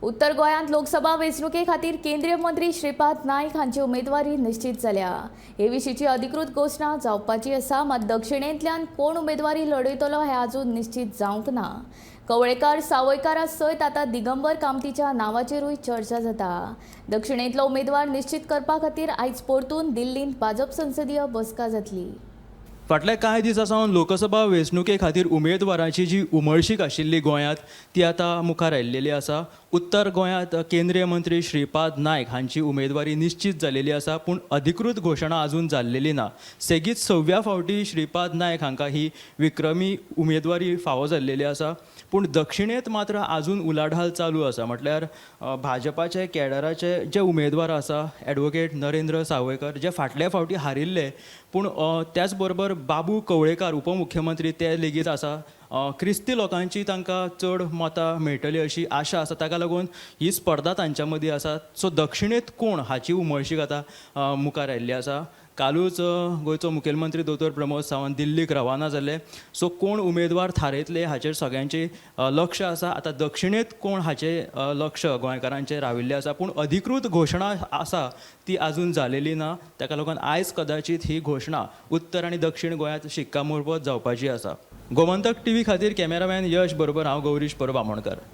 उत्तर गोंयांत लोकसभा वेंचणुके खातीर केंद्रीय मंत्री श्रीपाद नायक हांची उमेदवारी निश्चीत जाल्या. हे विशींची अधिकृत घोशणा जावपाची आसा. मात दक्षिणेंतल्यान कोण उमेदवारी लढयतलो हें अजून निश्चीत जावंक ना. कवळेकार, सावयकारा सयत आतां दिगंबर कामतीच्या नांवाचेरूय चर्चा जाता. दक्षिणेंतलो उमेदवार निश्चीत करपा खातीर आयज परतून दिल्लींत भाजप संसदीय बसका जातली. फाटल्या कांय दिसां सावन लोकसभा वेंचणुके खातीर उमेदवारांची जी उमळशीक आशिल्ली गोंयांत ती आतां मुखार आयिल्ली आसा. उत्तर गोंयांत केंद्रीय मंत्री श्रीपाद नायक हांची उमेदवारी निश्चीत जाल्ली आसा, पूण अधिकृत घोशणा अजून जाल्लेली ना. सेगीत सव्या फावटी श्रीपाद नायक हांकां ही विक्रमी उमेदवारी फावो जाल्लेली आसा, पूण दक्षिणेंत मात्र अजून उलाढाल चालू आसा. म्हटल्यार भाजपाचे कॅडराचे जे उमेदवार आसा, एडवोकेट नरेंद्र सावयकर जे फाटल्या फावटी हारिल्ले, पूण त्याच बरोबर बाबू कवळेकार उपमुख्यमंत्री ते लेगीत आसा. क्रिस्ती लोकांची तांकां चड मतां मेळटली अशी आशा आसा, ताका लागून ही स्पर्धा तांच्या मदीं आसा. सो दक्षिणेंत कोण हाची उमळशीक आतां मुखार आयिल्ली आसा. कालूच गोंयचो मुखेलमंत्री दोतोर प्रमोद सावंत दिल्लीक रवाना जाल्ले. सो कोण उमेदवार थारयतले हाचेर सगळ्यांचें लक्ष आसा. आतां दक्षिणेंत कोण हाचें लक्ष गोंयकारांचें राविल्लें आसा, पूण अधिकृत घोशणा आसा ती अजून जालेली ना. ताका लागून आयज कदाचीत ही घोशणा उत्तर आनी दक्षिण गोंयांत शिक्कामोर्बद जावपाची आसा. गोमंतक टीव्ही खातीर कॅमेरामॅन यश बरोबर हांव गौरीश परब आमोणकर.